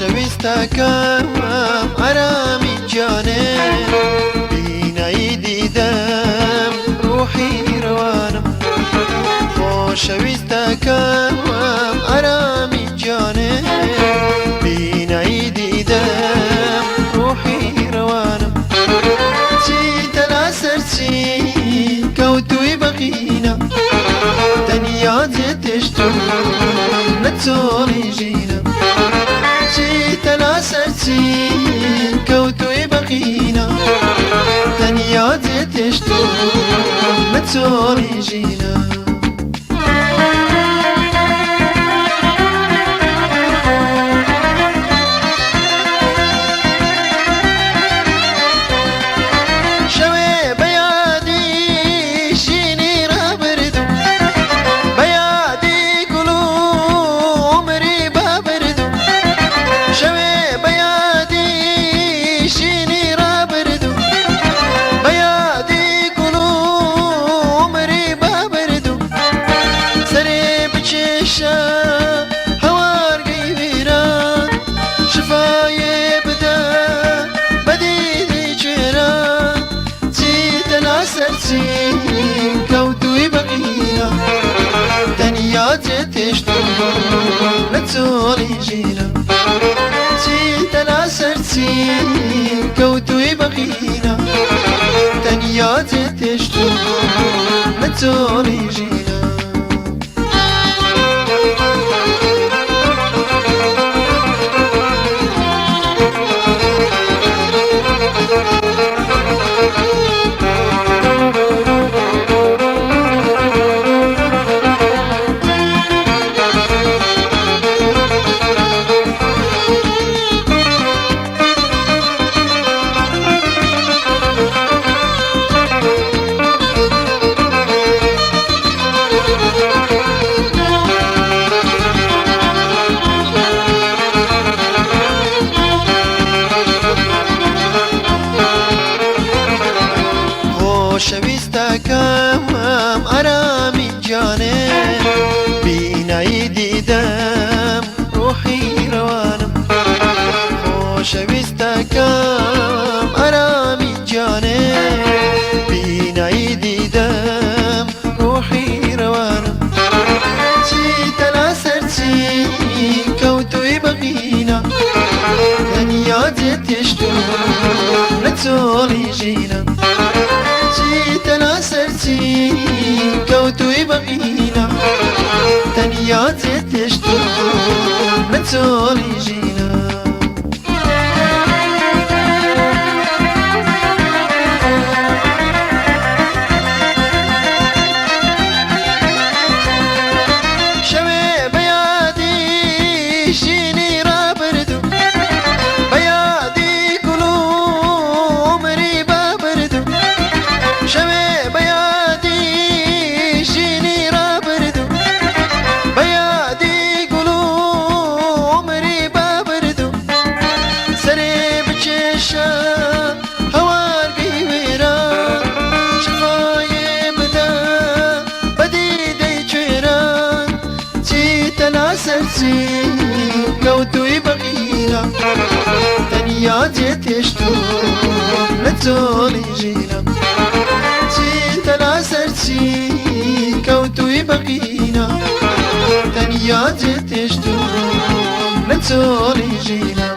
خۆشەویستەکەم ئارامی گیانێ بینایی دیدەم ڕوحی ڕەوانم خۆشەویستەکەم ئارامی گیانێ بینایی دیدەم ڕوحی ڕەوانم چیتە لەسەر چی کەوتووی بەقینە تەنیا جێتێشتم لە چۆڵی ژینە چیتە لەسەر چی کەوتووی بەقینە تەنیا جێتێشتم لە چۆڵی ژینە. شەوێ بە یادی ژینی ڕابردوو بە یادی گوڵ و عومری بابردوو شەوێ بە یادی ژینی ڕابردوو بە یادی گوڵ و عومری بابردوو سەرێ بکێشە هەوارگەی وێران شفایێ بدە بە دیدی کوێران چیتە لەسەر چی کەوتووی بەقینە تەنیا جێتێشتم لە چۆڵی ژینە چیتە لەسەر چی کەوتووی بەقینە تەنیا جێتێشتم لە چۆڵی ژینە. خۆشەویستەکەم ئارامی گیانێ بینایی دیدەم ڕوحی ڕەوانم خۆشەویستەکەم ئارامی گیانێ بینایی دیدەم ڕوحی ڕەوانم چیتە لەسەر چی کەوتووی بەقینە تەنیا جێتێشتم لە چۆڵی ژینە چیتە لەسەر چی کەوتووی بەقینە تەنیا جێتێشتم لە چۆڵی ژینە. شەوێ بە یادی ژینی ڕابردوو بە یادی گوڵ و عومری بابردوو شەوێ بە یادی ژینی ڕابردوو بە یادی گوڵ و عومری بابردوو سەرێ بکێشە هەوارگەی وێران شفایێ بدە بە دیدەی کوێران چیتە لەسەر چی کەوتووی بەقینە تەنیا جێتێشتم لە چۆڵی ژینە چیتە لەسەر چی کەوتووی بەقینە تەنیا جێتێشتم لە چۆڵی ژینە.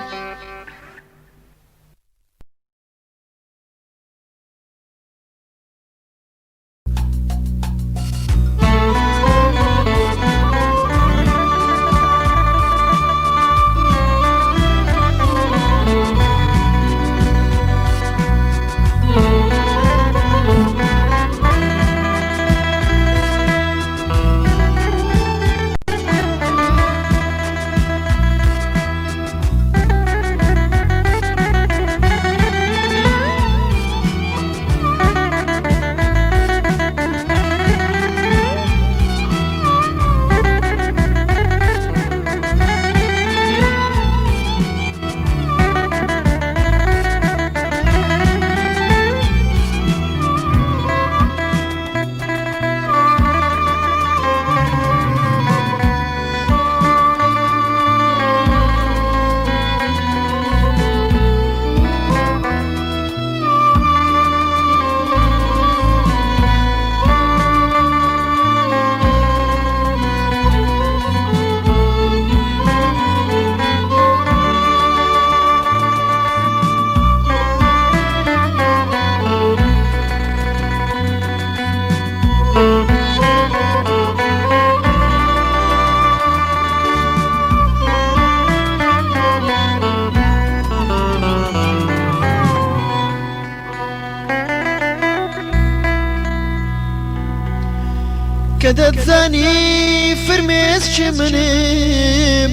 کە دەتزانی فرمێسکی منێ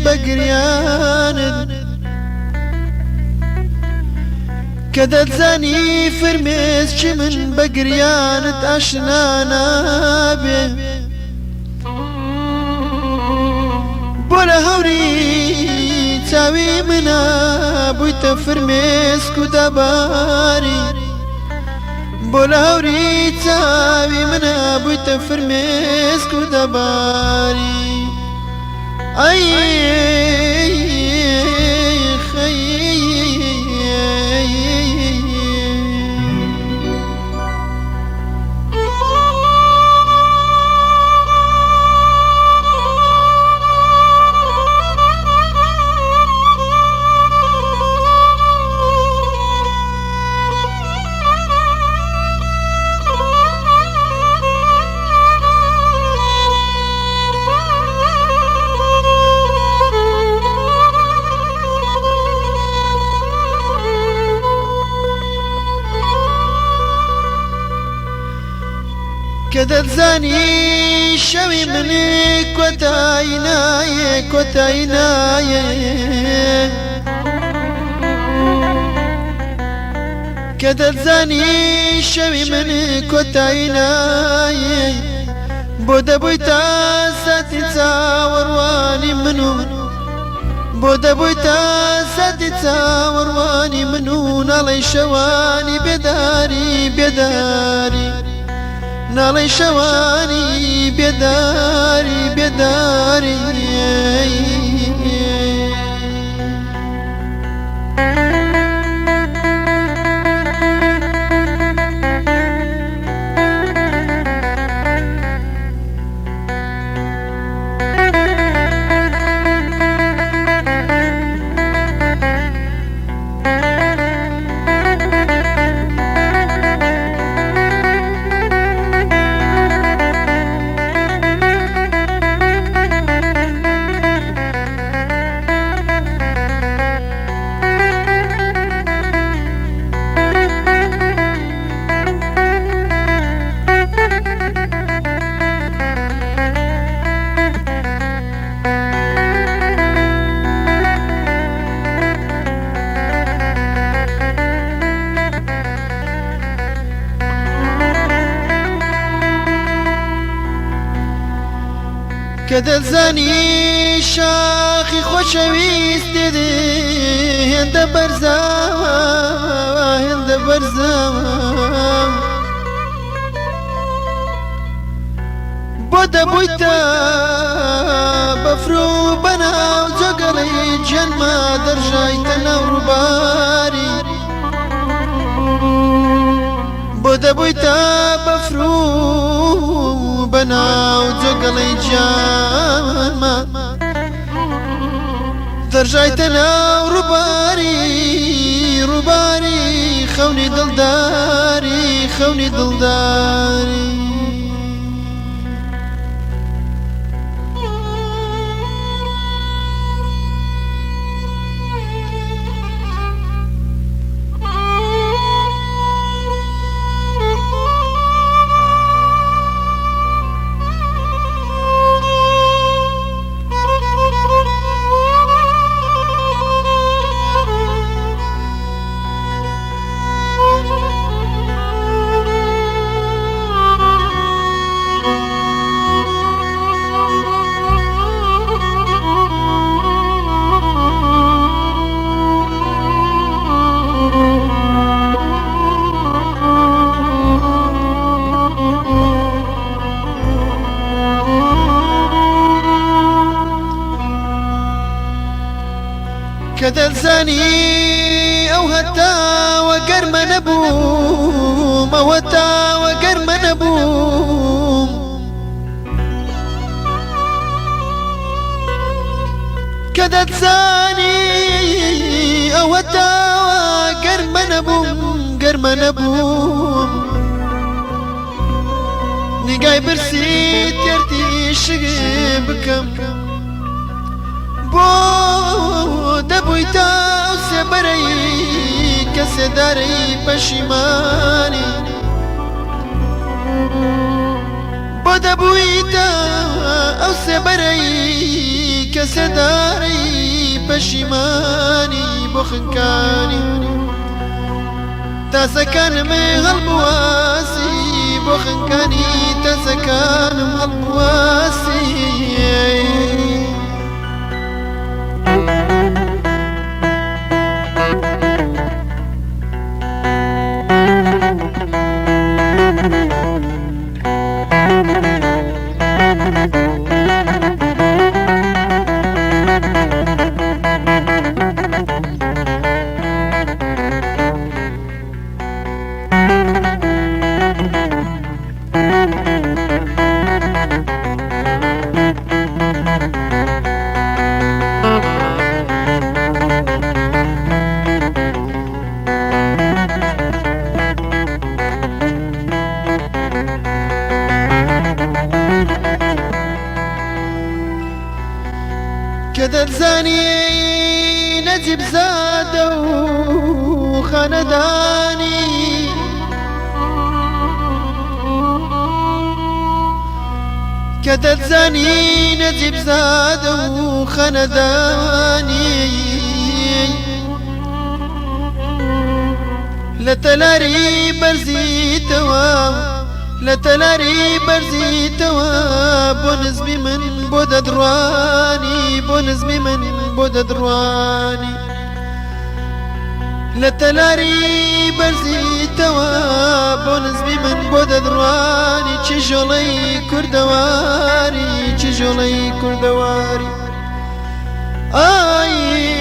بە گریانت کە دەتزانی فرمێسکی من بە گریانت ئاشنا نابێ بۆ لە هەوری چاوی منا بوویتە فرمێسک و دەباری بۆ لە هەوری چاوی منە بوویتە فرمێسک و دەباری ئەی کە دەتزانی شەوی من کۆتایی نایێ کۆتایی نایێ کە دەتزانی شەوی من کۆتایی نایێ بۆ دەبووی تا ساتی چاوەڕوانی من و بۆ دەبووی تا ساتی چاوەڕوانی من و ناڵەی شەوانی بێداری بێداری ناڵەی شەوانی بێداری بێداری. کە دەتزانی شاخی خۆشەویستی هێندە بەرزە هێندە بەرزە بۆ دەبوویتە بەفر و بەناو جۆگەڵی گیانما دەرژایتە ناو ڕووباری بۆ دەبوویتە بەفر و بەناو جۆگەڵی گیانما دەرژایتە ناو ڕووباری ڕووباری خەونی دڵداری خەونی دڵداری. کە دەتزانی ئەو هەتاوە گەرمە نەبووم ئەو هەتاوە گەرمە نەبووم کە دەتزانی ئەو هەتاوە گەرمە نەبووم گەرمە نەبووم نیگای برسی تێرتیشک بکەم بۆ دەبووی تا ئەو سێبەرەی کە سێدارەی پەشیمانی. بۆ دەبوویتە ئەو سێبەرەی کە سێدارەی پەشیمانی بۆ خنکانی تاسەکانم هەڵبواسی بۆ خنکانی تاسەکانم هەڵبواسی. کە دەتزانی نەجیب زادە و خانەدانی کە دەتزانی نەجیب زادە و خانەدانی لە تەلاری بەرزیتەوە لە تەلاری بەرزیتەوە بۆ نزمی من بۆ دەدڕوانی بۆ نزمی من بۆ دەدڕوانی لە تەلاری بەرزیتەوە بۆ نزمی من بۆ دەدڕوانی چ ژۆڵەی کوردەواری چ ژۆڵەی کوردەواری ئای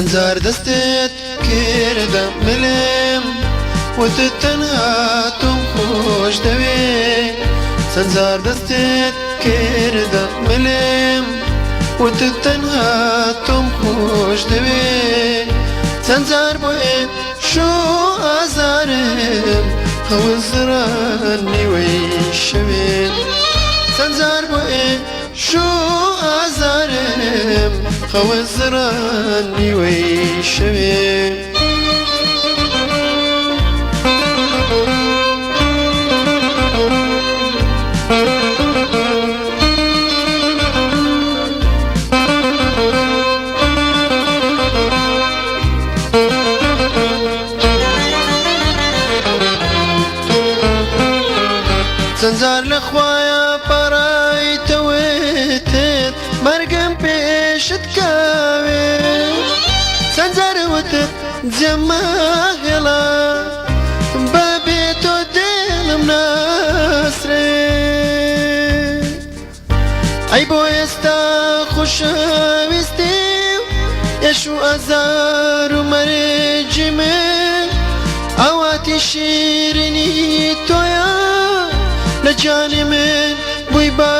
چەند جار دەستت کردە ملم وتت تەنها تۆم خۆش دەوێ. چەند جار دەستت کردە ملم وتت تەنها تۆم خۆش دەوێ. چەند جار بۆ شو ئازارم هەوزران نیوەی شەوێ. چەند جار بۆ شو ئازارم خەوزران نیوەی شەوێ. چەند جار لە خوایە پەڕایتەوەتت مەرگم پێشت کاوێ. چەند جار وتت جەماهێڵە بەبێ تۆ دڵم ناسرێ. ئەی بۆ ئێستا خۆشەویستی و ئێش و ئازار و مەرجی من ئاواتی شیرینی تۆیە لە گیانی من بووی بە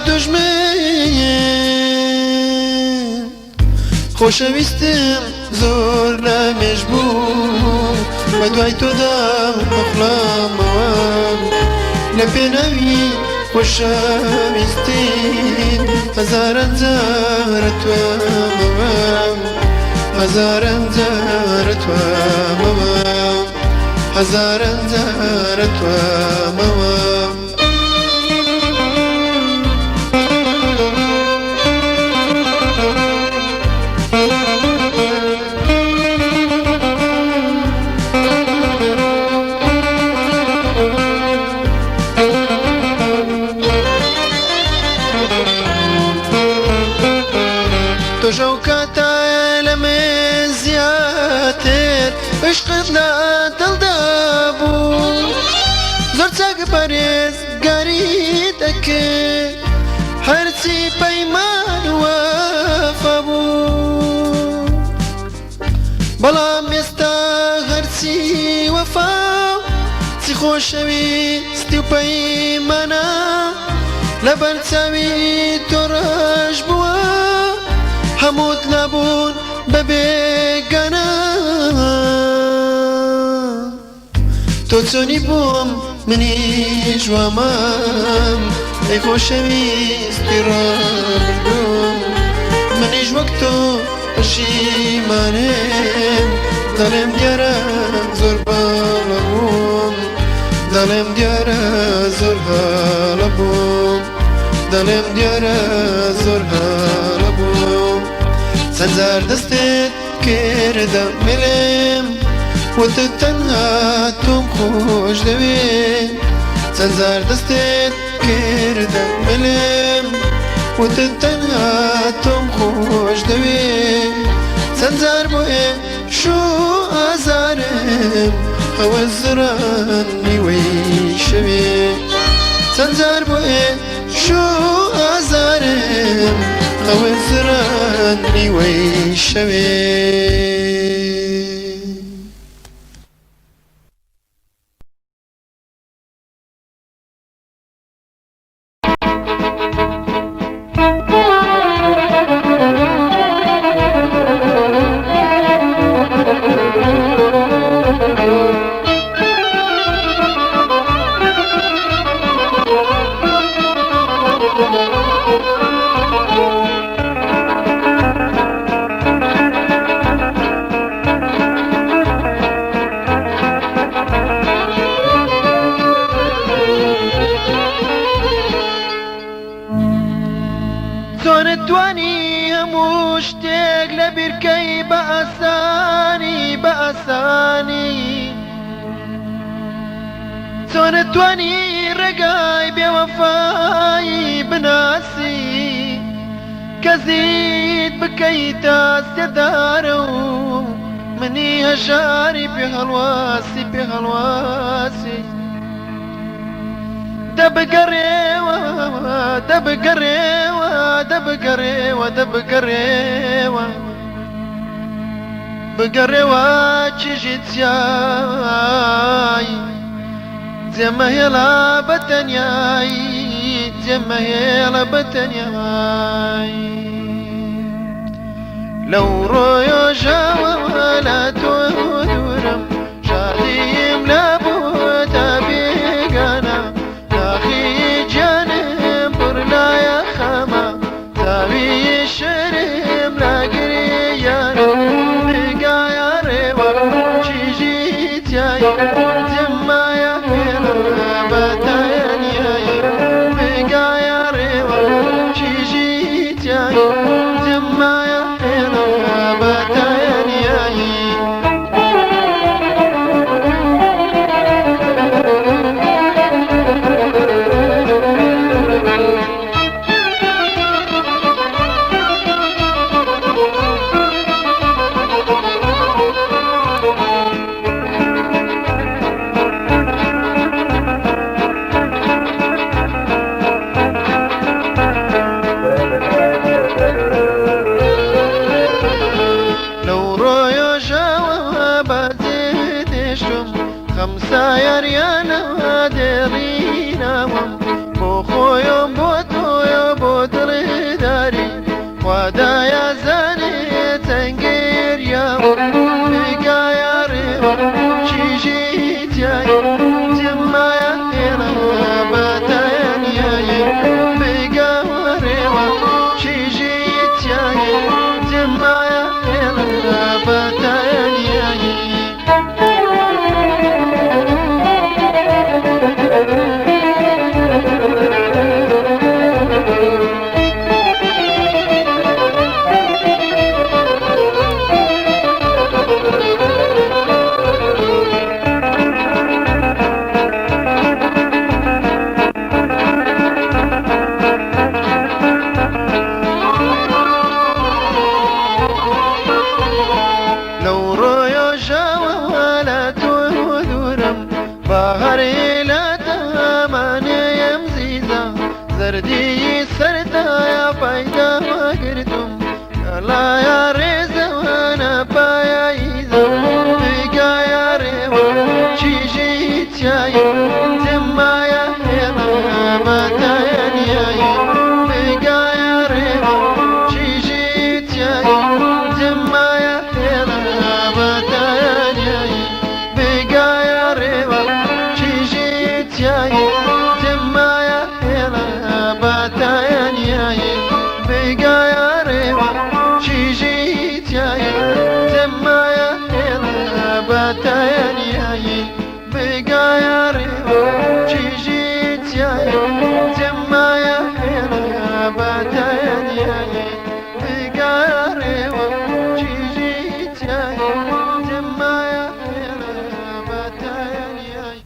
دوژمن. خۆشەویستم زۆر لە مێژ بوو بە دوای تۆدا ئەخڵامەوە لە پێناوی خۆشەویستی هەزاران جارە توامەوە هەزاران جارە توامەوە هەزاران جارە توامەوە. تۆش ئەو کاتە لە من زیاتر عشقت لە دڵدا بوو زۆر چاک پارێزگاری دەکرد هەرچی پەیمان وەفا بوو. بەڵام ئێستا هەرچی وەفا چی خۆشەویستی و پەیمانە لەبەر چاوی تۆ ڕەش بووە هەمووت لابوون بە بێگانە. تۆ چۆنی بووم منیش وامام ئەی خۆشەویستی ڕابردووم منیش وەک تۆ پەشیمانم دەڵێم دیارە زۆر باڵە بووم دەڵێم دیارە زۆر هەڵە بووم دەڵێم دیارە زۆر هەڵە بووم. چەند جار دەستت کردە ملم وتت تەنها تۆم خۆش دەوێ. چەند جار دەستت کردە ملم وتت تەنها تۆم خۆش دەوێ. چەند جار بۆ شو ئازارم هەوەزران نیوەی شەوێ. چەند جار بۆ شو ئازارم هەوەزران نیوەی شەوێ. چۆنت توانی هەموو شتێک لە بیرکەی بە ئاسانی بە ئاسانی چۆنت توانی ڕێگای بێوەفایی بناسی کە زیت بکەیتە سێدارە و منی هەژاری پێ هەڵواسی پێ هەڵواسی دەبگەڕێوە دەبگەڕێوە دەبگەڕێوە دەبگەڕێوە. بگەڕێوە چیژی چیای جێمەهێڵە بە تەنیایی جێمەهێڵە بە تەنیایی لەو ڕۆژەوە لە تۆ دوورم شادیم لە بۆتە بێگانە ناخی گیانم پڕ لایە خەمە چاوی شرم لە گریانە بگایە ڕێوە چیژی تیایی جێمایە هێڵە بە تەنیایی بگایە ڕێوە چیژی تیایی جێمایە هێڵە بە تەنیایی. لەو ڕۆژەوە بەجێ خەمسا یاریانەوە دێڕیناوم بۆ خۆیۆم بۆ تۆیۆ بۆ دڵداری خوادایە زانێ تەنگێریاوم بگایە ڕێوە چیژی تیایی جێمایە هێڵە بە تەنیایی بگایە ڕێوە چیژی تیایی جێمایە هێڵە بە تەنیایی. لەو ڕۆژەوە لە تۆ دوورم بەهاری لە تەمانەیەم زیزە زەردی سەردایە پایدا گرتم کەڵایە ڕێزەوەنە پایاییزە بگایە ڕێوە چیژی تیایی جێمایە هێڵە بە تەنیایی بگایە ڕێوە چیژی تیایی جێمایە هێڵە بە تەنیایی بگایە ڕێوە چیژی تیایی جێمایە هێڵە بە تەنیایی بگایە ڕێوە چیژی تیایی جێمایە هێڵە بە تەنیایی بگایە ڕێوە چیژی تیایی جێمایە هێڵە بە تەنیایی بگایە ڕێوە چیژی تیایی جێمایە هێڵە بە تەنیایی.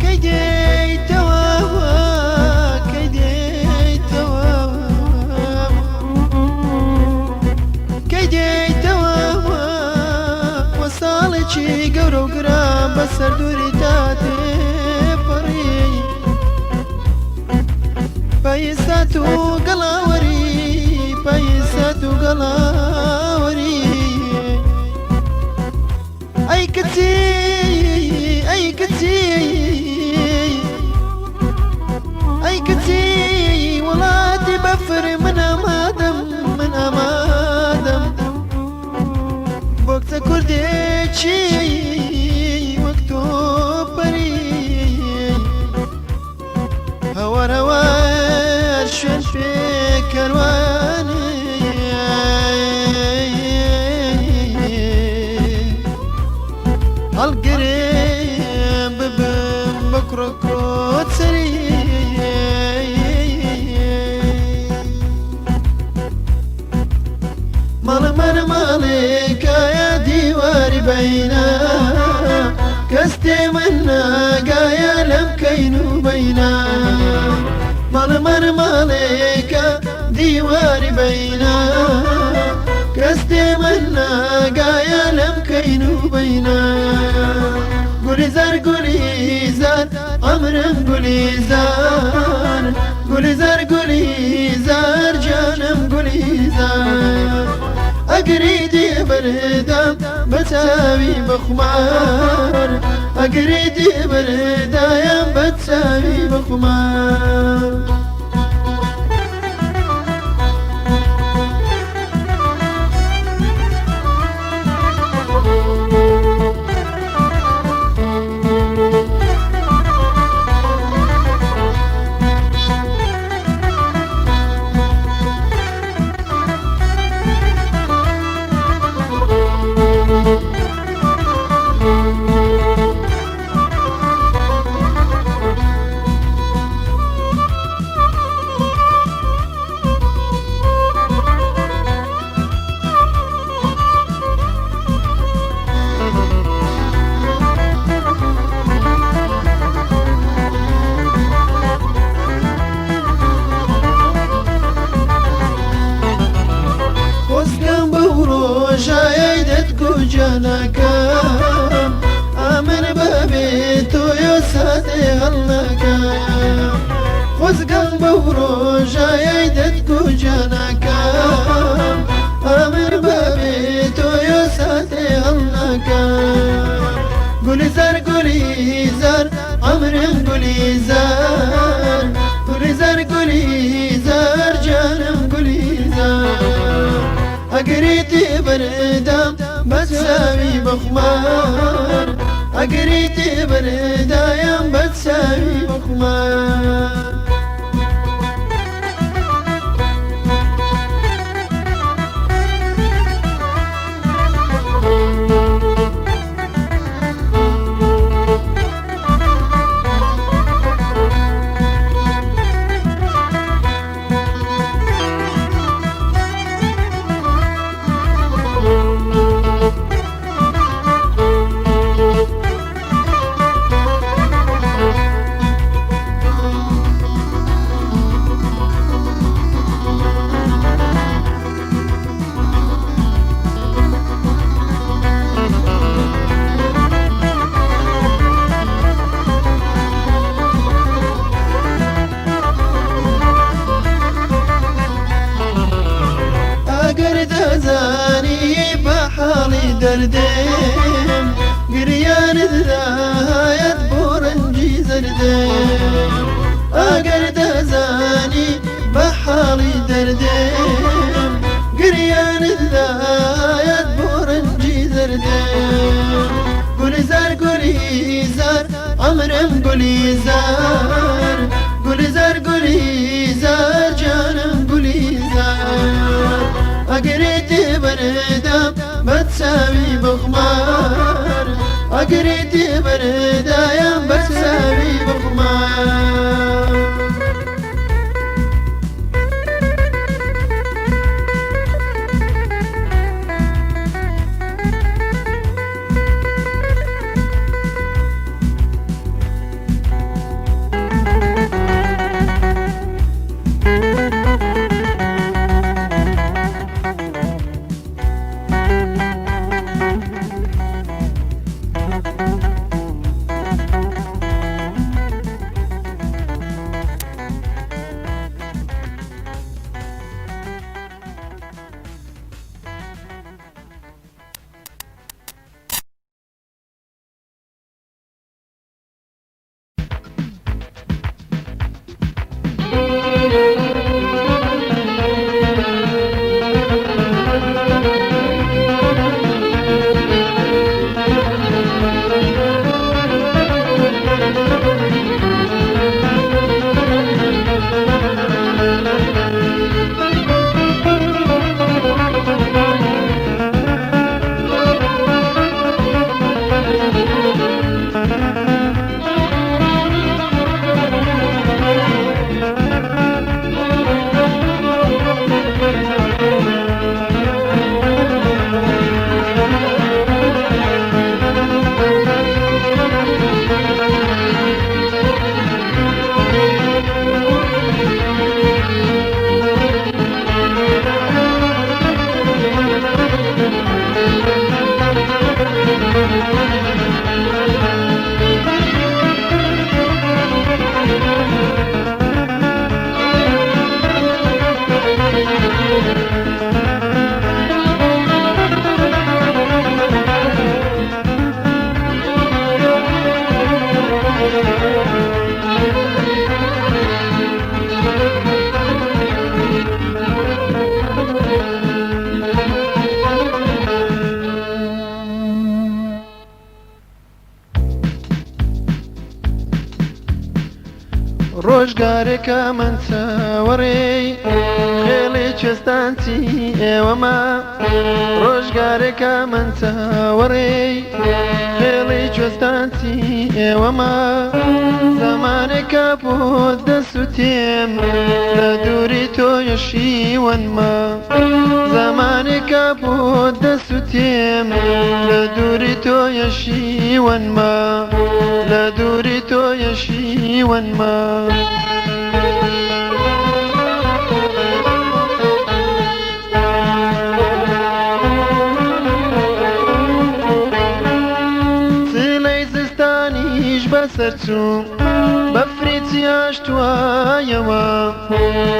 کەی دێیتەوە کەی دێیتەوە کەی دێیتەوە وە ساڵێکی گەورە و گران بەسەر دووری تا تێپەڕی پایسات و گەڵاوەری پایسات و گەڵاوەری ئەی کچی ئەی کچی ئەی کچی وڵاتی بەفر من ئامادەم من ئامادەم بۆ کچە کوردێکی. ماڵمان ماڵێکایە دیواری بەینە، کەس تێمن ناگایە لەم کەین و بەینە. ماڵمان ماڵێکە دیواری بەینە، کەس تێمن ناگایە لەم کەین و بەینە. گولیزار گولیزار عەمرم گولیزار، گولیزار گولیزار جانم گولیزار. ئەگری دێ بەردام بە چاوی بەخومار، ئەگری دێ بەردایم بە چاوی بەخومار. خۆزگەم بەو ڕۆژایەی دەتگوجانەکەم، ئامر بەبێ تۆیە ساتێ هەڵنەکەم. خۆزگەم بەو ڕۆژایەی دەتگوجانەکەم، ئامر بەبێ تۆیە ساتێ هەڵنەکەم. گولیزار گولیزار عەمرم گولیزار، گولیزار گولیزار جانم گولیزار. ئەگری تێ بەردام بە چاوی بەخومار، ئەگری تێ بەردایم بە چاوی بەخومار. ئەگەر دەزانی بە حاڵی دەردێم، گریانت دایەت بۆ ڕەنجی زەردێم. ئەگەر دەزانی بە حاڵی دەردێم، گریانت دایەت بۆ ڕەنجی زەردێم. گولیزار گولیزار عەمرم گولیزار، گولیزار گولیزار جانم گولیزار. ئەگری تێ بەردام بە چاوی بەخومار، ئەگری تێ بەردایم بە چاوی بەخومار. ڕۆژگارێکە من چاوەڕێی خێڵی کوێستانچی ئێوەمە. ڕۆژگارێکە من چاوەڕێی خێڵی کوێستانچی ئێوەمە. زەمانێکە بۆت دەسوتێم لە دووری تۆیە شیوەنمە. زەمانێکە بۆت دەسوتێم لە دووری تۆیە شیوەنمە. لە دووری تۆیە شیوەنمە. چلەی زستانیش بەسەر چوو، بەفری چیاش توایەوە.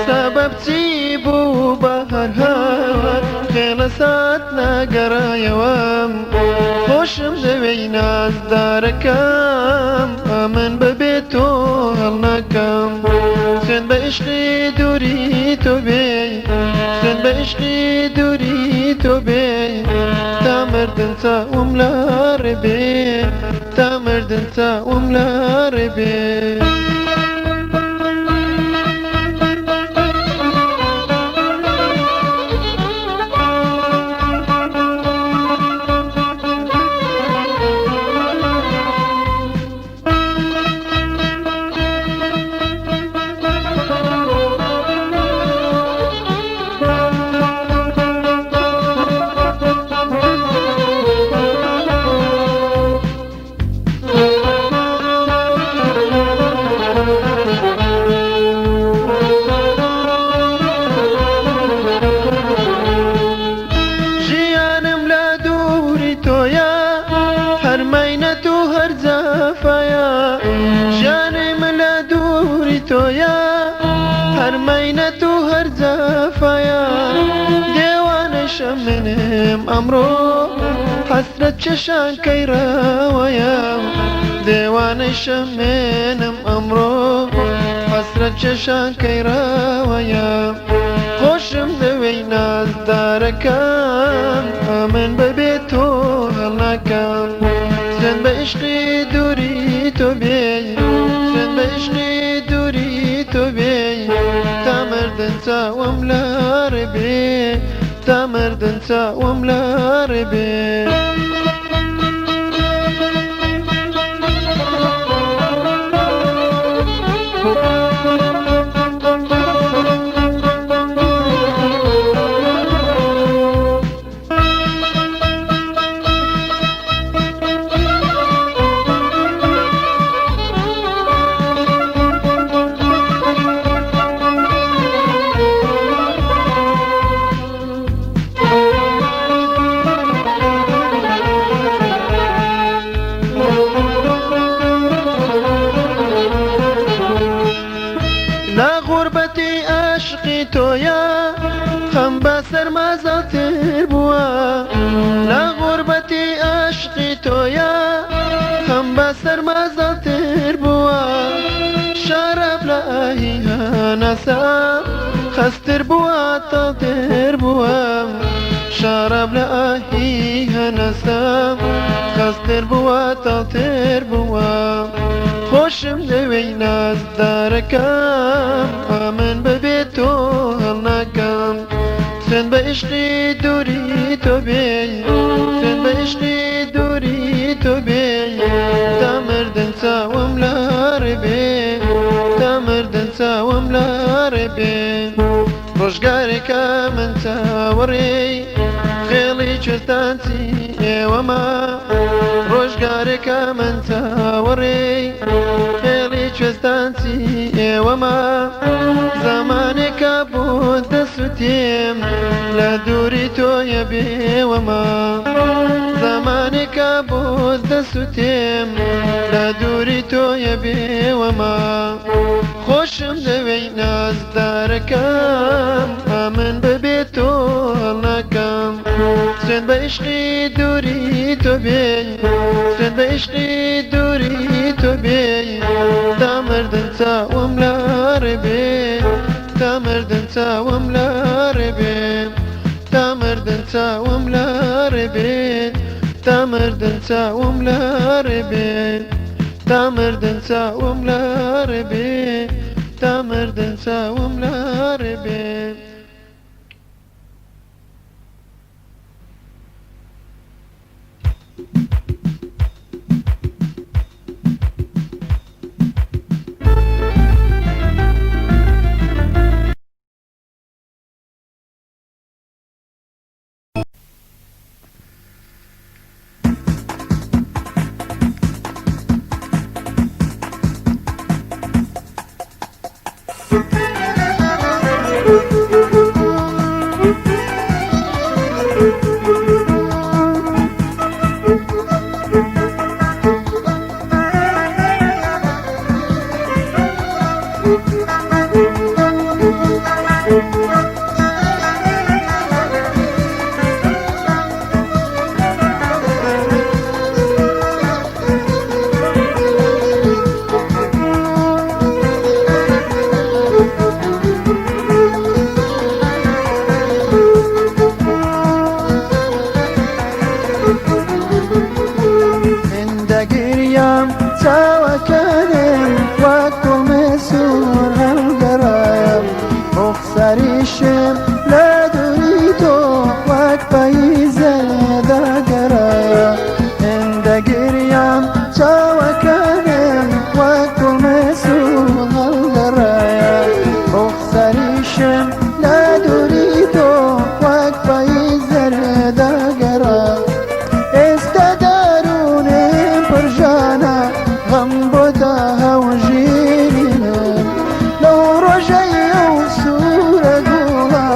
سەبەب چی بوو بە هەر هات خێڵە سات نەگەڕایەوە. خۆشم دەوێی نازدارەکەم، ئەمن بەبێ تۆ هەڵناکەم. سوێند بە عیشقی دووری تۆ بێ، سوێند بە عیشقی دووری تۆ بێ، تا مردن چاوم لە ڕێ بێ، تا مردن چاوم لە ڕێ بێ. ژیانم لە دووری تۆیە، هەر مەینەت و هەر جەفایە. ژیانم لە دووری تۆیە، هەر مەینەت و هەر جەفایە. دێوانەشە منم ئەمڕۆ، حەسرەت کێشان کەی ڕەوایە. دێوانەشە منم ئەمڕۆ، حەسرەت کێشان کەی ڕەوایە. خۆشم دەوێی نازدارەکەم، ئەمن بەبێ تۆ هەڵناکەم. سوێند بە عیشقی دووری تۆ بێ، سوێند بە عیشقی دووری تۆ بێ، تا مردن چاوم لە ڕێ بێ، تا مردن چاوم لە ڕێ بێ. لە غوربەتی عاشقی تۆیە، خەم بەسەر مازەتر بووە. لە غوربەتی عاشقی تۆیە، خەم بەسەر مازەتر بووە. شەراب لە ئاهی هەناسەم خەستر بووە، تاڵتر بووە. شەراب لە ئاهی هەناسەم خەستر بووە، تاڵتر بووە. خۆشم دەوێی نازدارەکەم، ئەمن بەبێ تۆ هەڵناکەم. سوێند بە عیشقی دووری تۆ بێ، سوێند بە عیشقی دووری تۆ بێ، تا مردن چاوم لە ڕێ بێ، تا مردن چاوم لە ڕێ بێ. ڕۆژگارێکە من چاوەڕێی خێڵی کوێستانچی ئێوەمە. ڕۆژگارێکە من چاوەڕێی خێڵی کوێستانچی ئێوەمە. زەمانێکە بۆت دەسوتێم لە دووری تۆیە بێوەمە. زەمانێکە بۆت دەسوتێم لە دووری تۆیە بێوەمە. خۆشم دەوێی نازدارەکەم، ئەمن بەبێ تۆ هەڵناکەم. سوێند بە عیشقی دووری تۆ بێ، سوێند بە عیشقی دووری تۆ بێ، تا مردن چاوم لە ڕێ بێ، تا مردن چاوم لە ڕێ بێ، تا مردن چاوم لە ڕێ بێ، تا مردن چاوم لە ڕێ بێ، تا مردن چاوم لە ڕێ بێ. تا مردن چاوم لە ڕێ بێ. هێندە گریام چاوەکانم وەک گوڵمە سوور هەڵگەڕایم، ڕوخساریشم لە دووری تۆ وەک پاییزە داگەڕایە. هێندە گریام چاوەکانم وەک گوڵمە سوور هەڵگەڕایە، ڕوخساریشم لە دووری تۆ وەک پاییزە داگەڕا. ئێستا دەروونم پڕژانە، غەم بۆتە هەوژینی من. لەو ڕۆژەی ئەو سوورە گوڵە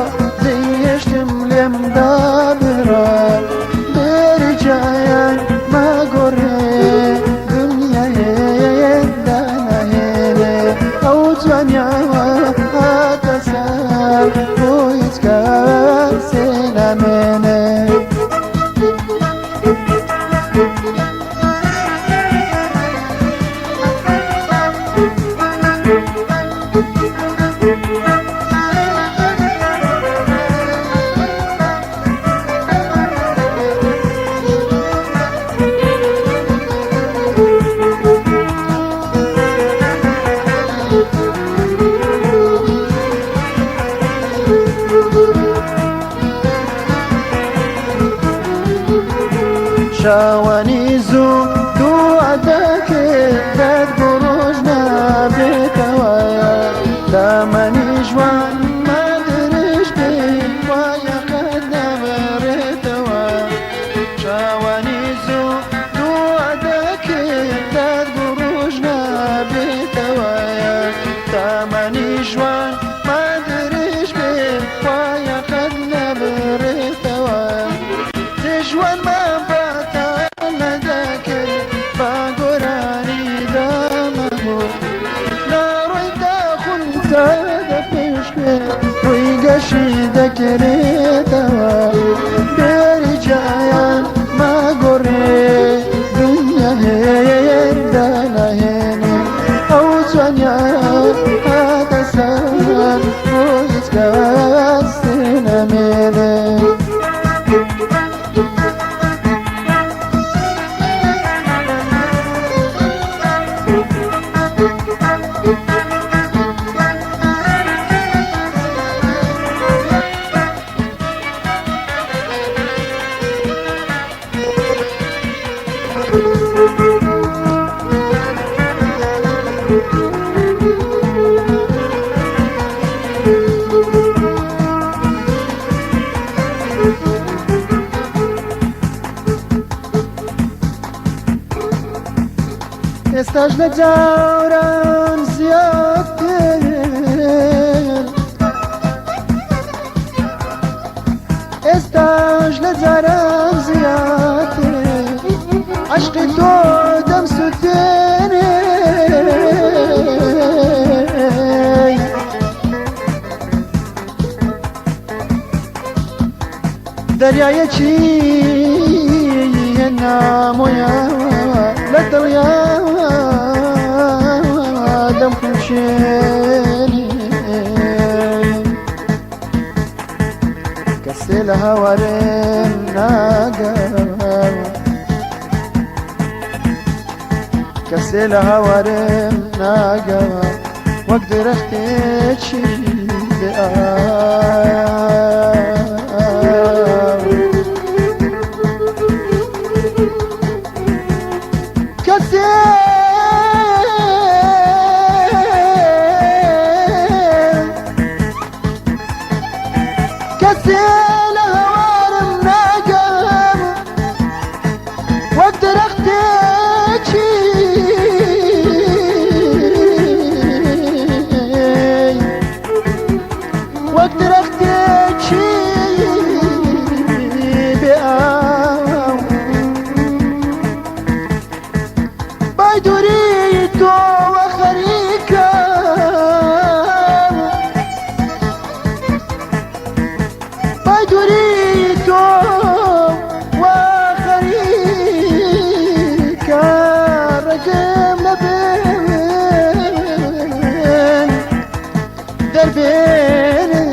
جێهێشتم لێم دابڕا، بێریجایان مەگۆڕێ دنیایێ داناهێنێ. ئەو جوانیاوە هاتە سەر بۆ هیچ کەسێ نامێنێ. شەوانی زوو دوعا دەکرد دەت بۆ ڕۆژ نابێتەوە، تەمەنی ژوان مادرش بێ وایە قەت نابڕێتەوە. شەوانی زوو دوعا دەکرد دەت بۆ ڕۆژ نابێتەوە، تەمەنی ژوان مادرش بێ وایە قەت نابڕێتەوە. ژوانمان بەتاڵ نەدەکرد بە گۆرانی دەمەگوت، لە ڕووی داخونتا دەپشکێ ڕووی گەشی دەکرێتەوە. بێریجایان مەگۆڕێ دنیا هێندە ناهێنێ، ئەو جوانیا هاتە سەر بۆ هیچ کەسێ نامێنێ. ئێستاش لە جاران زیاتر، ئێستاش لە جاران زیاتر عەشقی تۆ دەمسووتێنێ. دەریایەکی هێنامۆیە لە دڵیا دەمخوشێنێ، کەسێ لە هاوارێم ناگا، کەسێ لە هاوارێم ناگا. وەک درەختێکی بێ ئاو. کەسێ کەسێ لە هەوارم ناگەم وەک درەختێکی وەک درەختێکی بێ ئاو بای دووری تۆوە خەریکەم بای دووری تۆوە خەریکە ڕەگم لە بن دەربێنێ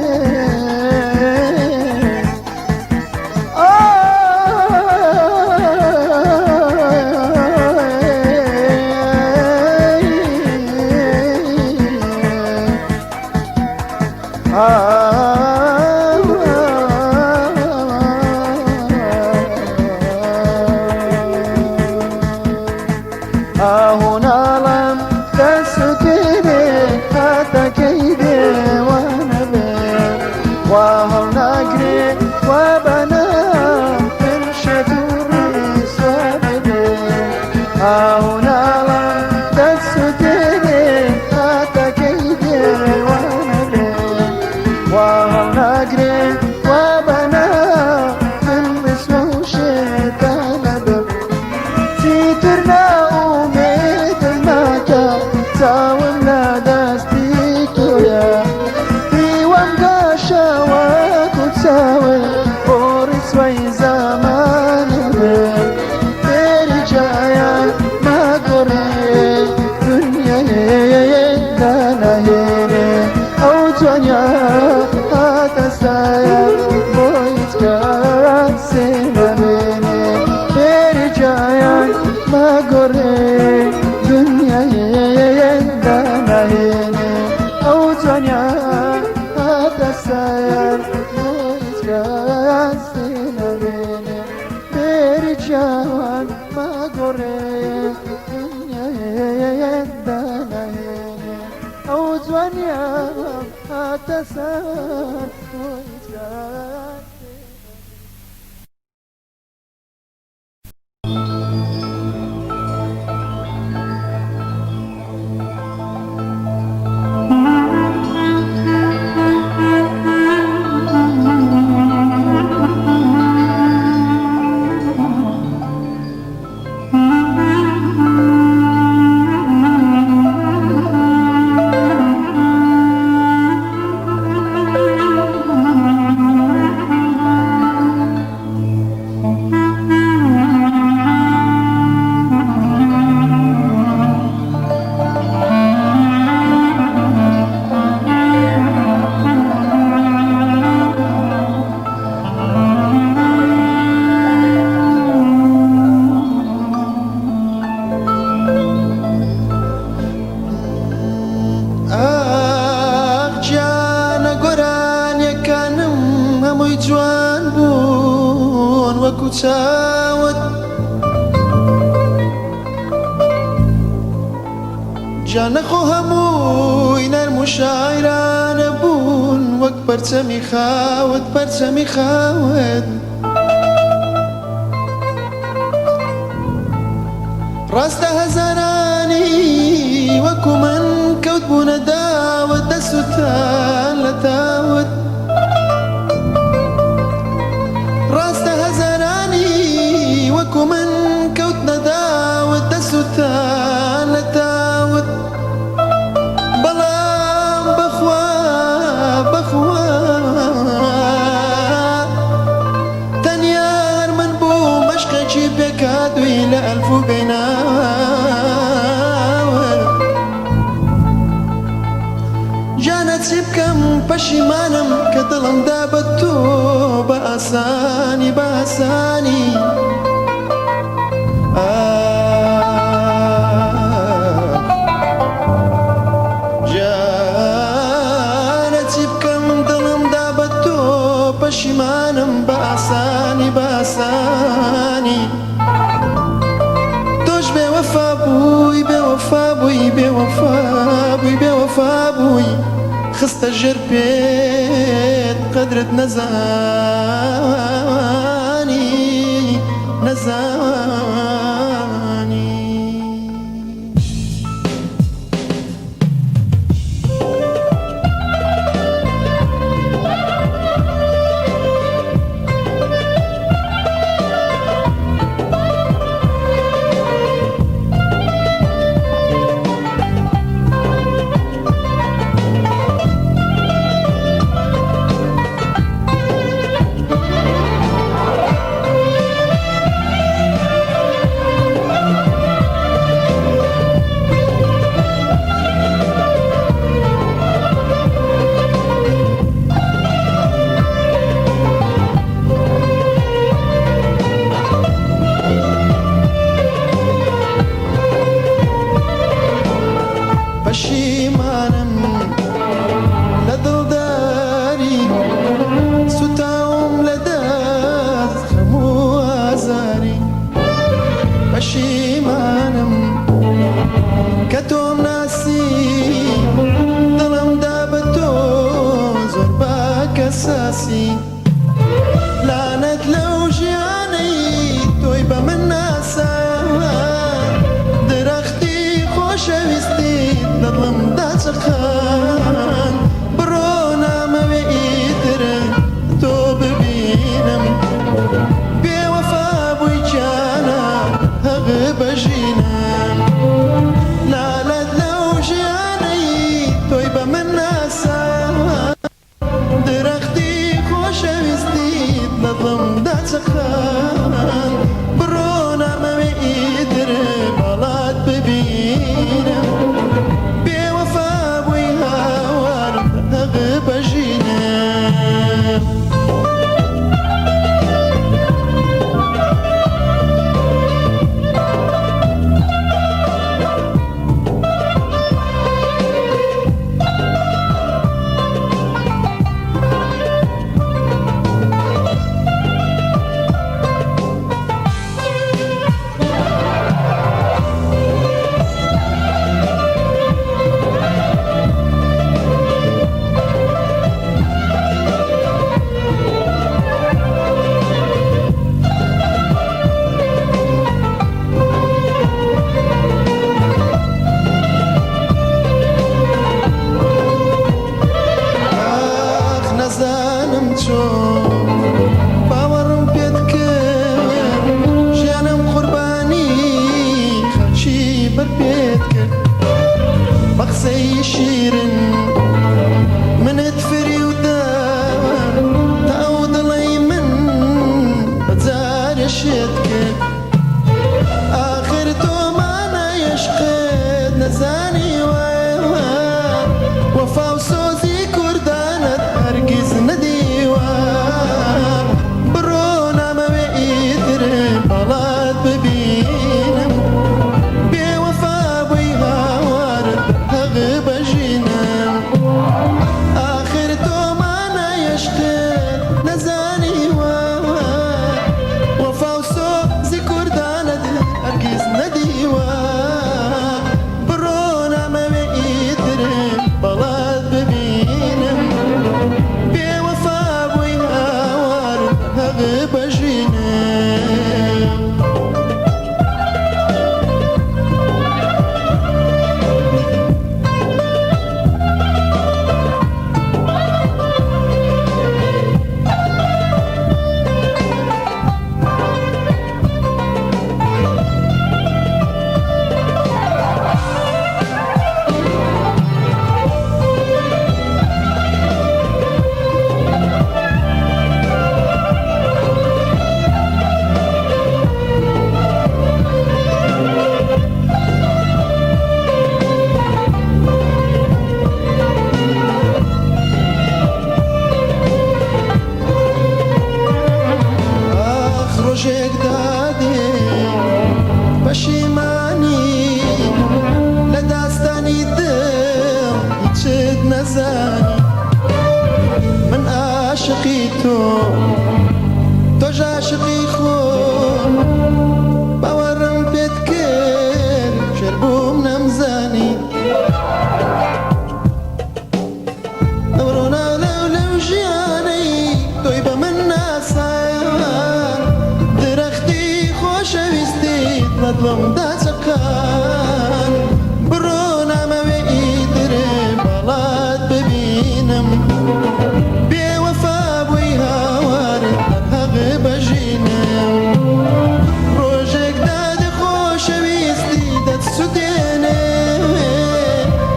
ئاهۆ ناڵم دەسوتێنێ هاتەکەی دێوانە بێ وا هەڵناگرێ وا بەنام من شێت و ڕیسوا ببێ ئاهۆ ناڵم دەسوتێنێ هاتەکەی دێوانە بێ وا هەڵناگرێ وا بەنام من ڕیسوا و شێتانە بم چیتر نائومێدم مەکە چاوم لە دەستی تۆیە هیوام گەشە وەکو چاوت بۆ ڕیسوای زەمانە بێ فێری جایان مەگۆڕێ دنیایێ داناهێنێ ئەو جوانیا هاتە سایە بۆ هیچ کەسێ نامێنێ فێری جایان مەگۆڕێ دنیایێ داناهێنێ ئەو جوانیا هاتە سایە بۆ هیچ کەسێ نامێنێ فێری جایان مەگۆڕێ دنیایێ داناهێنێ ئەو جوانیا هاتە سەر بۆ هیچ کەسێ ئاخ گیانە گۆرانیەکانم هەمووی جوان بوون وەکو چاوت گیانە خۆ هەمووی نەرم و شاعیرانە بوون وەک پەرچەمی خاوت پەرچەمی خاوت ڕاستە هەزارانی وەکو من کەوت بوونە داوت دەسوتان لە تاوت ڕاستە هەزارانی وەکو من کەوتنە داوت دەسوتان لە تاوت بەڵام بەخوا بەخوا تەنیا هەر من بووم مەشقێکی پێکهاتووی لە ئەلف و بێ ناوە. گیانە چی بکەم پەشیمانم کە دڵم دا بە تۆ بە ئاسانی بە ئاسانی ئاخ گیانە. نازانی. تۆش بێ وەفا بووی بێ وەفا بووی بێ وەفا بووی بێ وەفا بووی خستە ژێر پێت قەدرت نەزانی نەزانی. پەشیمانم لە دڵداری سوتاوم لە دەست خەم و ئازاری پەشیمانم کە تۆم ناسی دڵم دا بە تۆ زۆر بە کەساسی لانەت لەو ژیانەی تۆی بە من ناسا درەختی خۆشەویستیت لە دڵمدا چەقان بڕۆ نامەوێ ئیتر تۆ ببینم بێوەفا بووی گیانە هەق بە ژینم لالەت لەو ژیانەی تۆی بە من ناسا. درەختی خۆشەویستیت لە دڵمدا چەقان بڕۆ نامەوێ ئیتر باڵات ببینم بێوەفا بووی هاوارم هەق بە ژینم. ئاخ نەزانم چۆن باوەڕم پێت کرد ژیانم قوربانی خاکی بەر پێت کرد بە قسەی شیرن منت فریودا تا ئەو دڵەی من بە جارێ شێت کرد ئاخر تۆ مانای عشقت نەزانیوە وەفا و سۆزی کوردانت هەرگیز نەدیوە بڕۆ نامەوێ ئیتر باڵات ببینم بێوەفا بووی هاوارت هەق بە ژینم ئاخر تۆ مانای عشقت نەزانیوە وەفا و سۆزی کوردانت هەرگیز نەدیوە بڕۆ نامەوێ ئیتر بەڵات ببینم بێوەفا بووی هاوارت هەق بە ژینم. ئاخ ڕۆژێک دادێ پەشیمانی لە داستانی دڵ هیچت نەزانی من ئاشقی تۆ تۆش عاشقی. عاشقی خۆم باوەڕم پێت کرد شێر بووم نەمزانی لەو لەو لەو ژیانەی تۆی بە من ناسان درەختی خۆشەویستیت لە دڵمدا چەقان بڕۆ نامەوێ ئیتر باڵات ببینم بێوەفا بووی هاوار دەرهەق بەژینم ڕۆژێک داد خۆشەویستی دەتسوتێنێ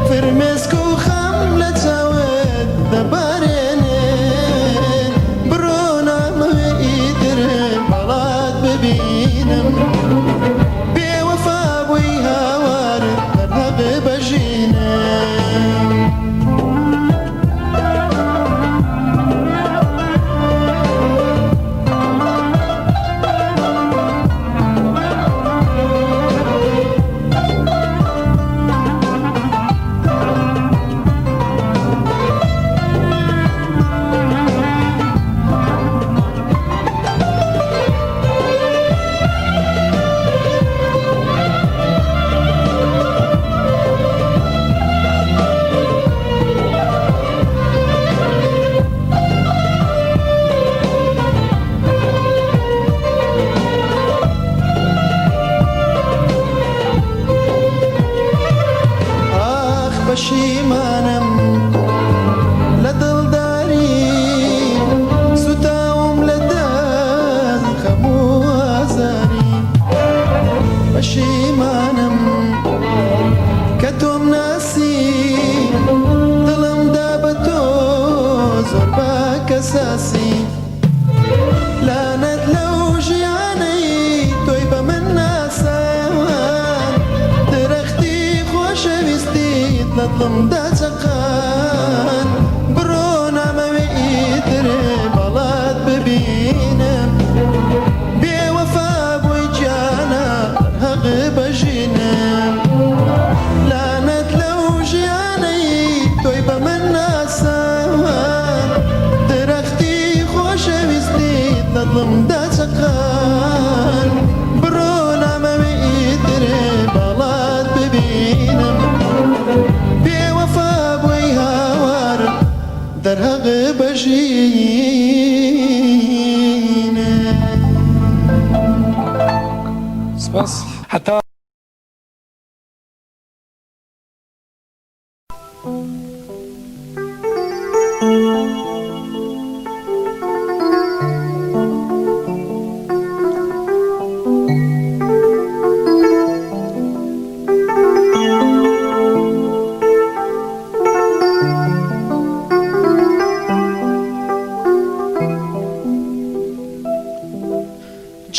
فرمێسک و خەم لە چاوت دەبارێنێ بڕۆ نامەوێ ئیتر باڵات ببینم بێوەفا بووی هاوار دەرهەق بەژینم. ئاخ پەشیمانم لە دڵداری سوتاوم لە دەست خەم و ئازاری پەشیمانم کە تۆم ناسی دڵم دا بە تۆ زۆر بە کەساسی لانەت لەو ژیانەی تۆی بە من ناسان درەختی خۆشەویستیت لە دڵمدا چەقان بڕۆ نامەوێ ئیتر باڵات ببینم بێوەفا بووی گیانە دەرهەق بەژینم لانەت لەو ژیانەی تۆی بە من ناسان درەختی خۆشەویستیت لە دڵمدا چەقان بڕۆ نامەوێ ئیتر باڵات ببینم بێوەفا بووی هاوار دەرهەق بەژینم. سپاس. هەتا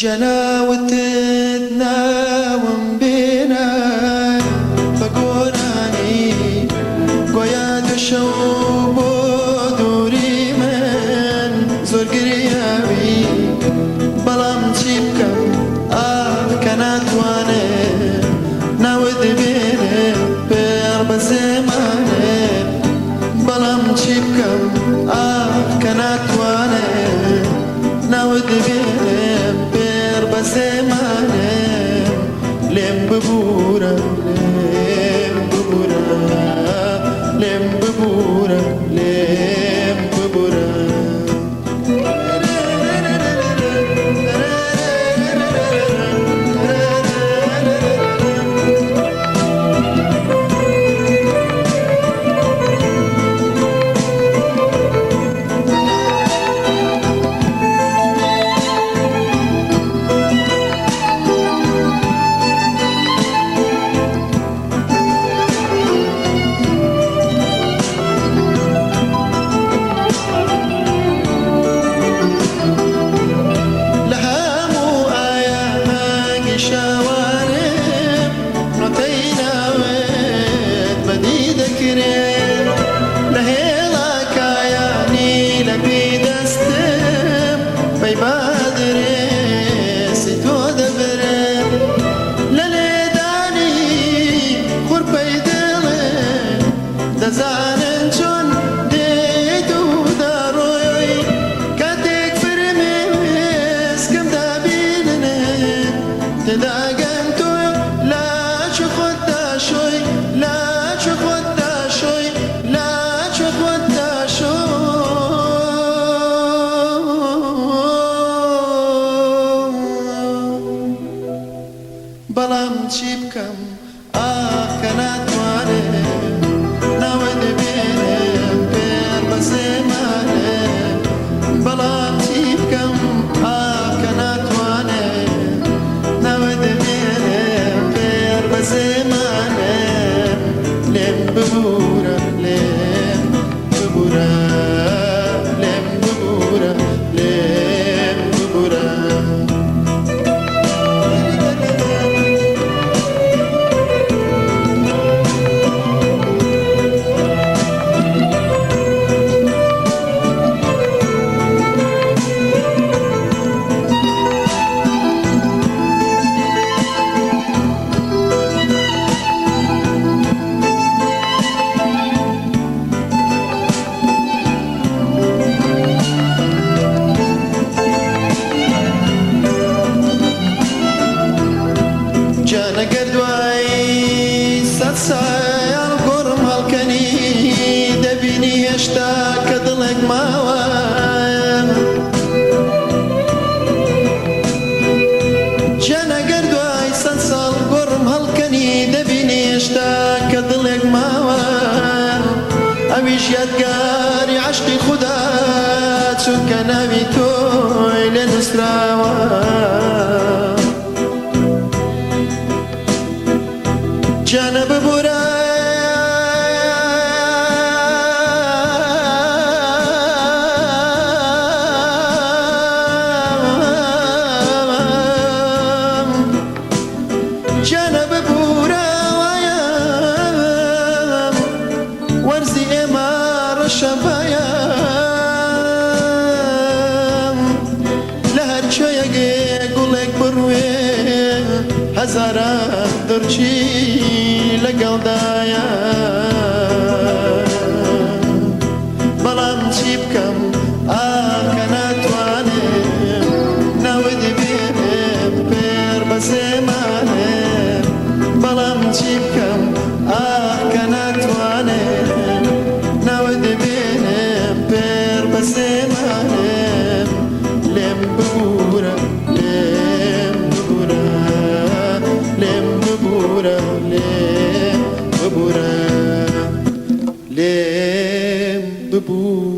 جەناوتت ناوم بێنە بە گۆرانی گۆیا دوشەو بۆ دووری من زۆر گریاوی بەڵام چی بکەم ئاخ کە ناتوانێ ناوت بێنێ پێڕ بە زێمانێ بەڵام چی بکەم ئاخ کە ناتوانێ ناوت بێنێ پێڕ بە زێمانێ لێم ببوورە لێم ببوورە لێم ببوورە لێم ببوورە. چی بکەم ئاخ کە ناتوانێ ناوت بێنم پێر بە زێمانێ بەڵام چی بکەم ئاخ کە ناتوانێ ناوت بێنم پێر بە زێمانێ لێم ببوورە لێم ببوورە لێم ببوورە لێم ببوورە. گیانەگەر دوای سەد ساڵ گۆڕم هەڵکەنی دەبینی هێشتا کە دڵێک ماوە. گیانەگەر دوای سەد ساڵ گۆڕم هەڵکەنی دەبینی هێشتا کە دڵێک ماوە. ئەویش یادگاری عەشقی خودا چونکە ناوی تۆی لێ نووسراوە. گیانە ببوورە گیانە ببوورە وایە وەرزی ئێمە ڕەشەبایە لە هەر کوێیەک گوڵێک بڕوێ هەزاران دڕچی لەگەڵدایە. بەڵام چی بکەم ئاخ کە ناتوانم ناوت بێنم پێر بە زێمانێ. بەڵام چی بکەم ئاخ کە ناتوانم ناوت بێنم پێر بە زێمانێ. لێم ببوورە لێم ببوورە لێم ببوورە لێم ببوورە لێم ببوورە.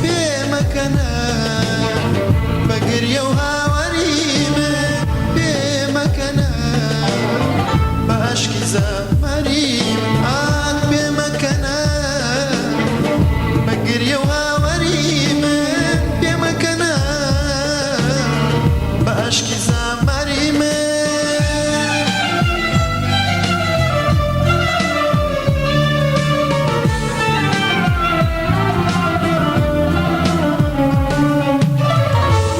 بێمەکەنە بە گریە و هاواری من، بێمەکەنە بە ئەشکی زەمەری من، ئاخ بێمەکەنە بە گریە و هاواری من، بێمەکەنە بە ئەشکی زەمەری من.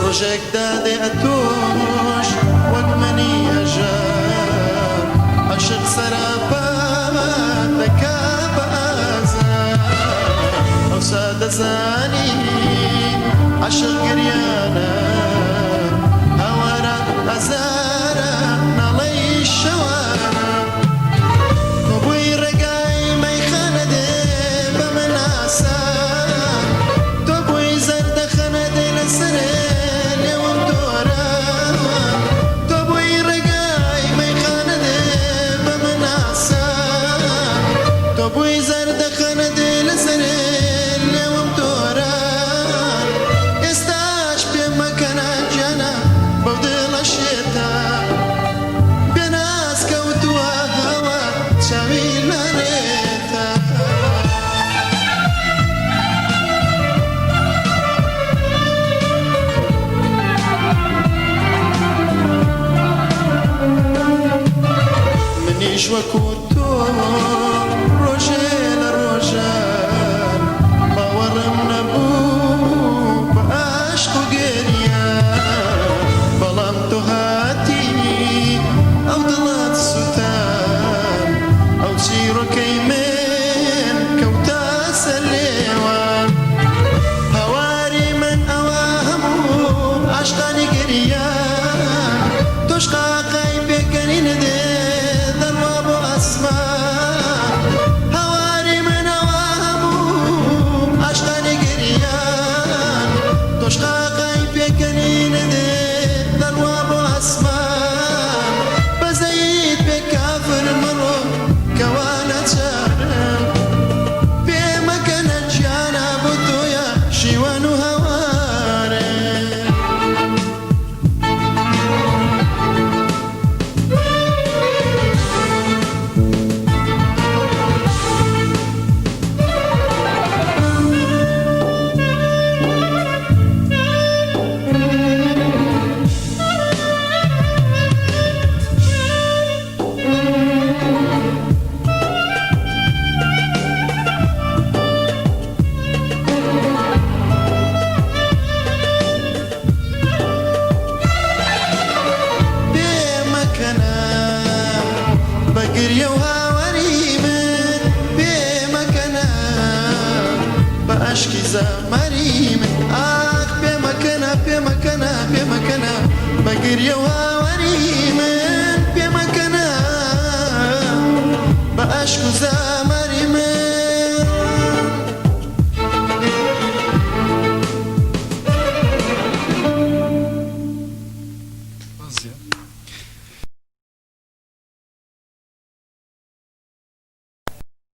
ڕۆژێک دادێ ئەتۆش وەک منی هەژار عەشق سەراپات دەکا بە ئازار. ئەوسا دەزانی عەشق گریانە هاوارە ئازارە ناڵەی شەوانە. تۆ بووی ڕێگای مەیخانە دێ بە من ئاسان، تۆ بووی زەردەخەنە دێ لەسەرێ لێوم تۆران. تۆ بووی ڕێگای مەیخانە دێ بە من ئاسان، تۆ بووی زەردەخەنە دێ لەسەرێ لێوم تۆران. منیش وەکو تۆ ڕۆژێ لە ڕۆژان باوەڕم نەبوو بە عەشق و گریان، بەڵام تۆ هاتی ئەو دڵەت سوتان، ئەو چیرۆکەی من کەوتە سەر لێوان. هاواری من ئەوە هەموو عاشقانی گریان، تۆش قاقای پێکەنین دێ دەڕوا بۆ ئاسمان. هاواری من ئەوە هەموو عاشقانی گریان، تۆش قاقای پێکەنین دێ دەڕوا بۆ ئاسمان. بەزەیت بێ کافر مەڕۆ کەوا نەچارم، پێ مەکەنە گیانە بۆ تۆیە شیوان و هاوارێ. پێ مەکەنە بە گریە و هاواری من، پێ مەکەنە بە ئەشکی زەمەری من. ئاخ پێ مەکەنە، پێ مەکەنە، پێ مەکەنە بە گریە و هاواری من، پێ مەکەنە بە ئەشک و زەمەری.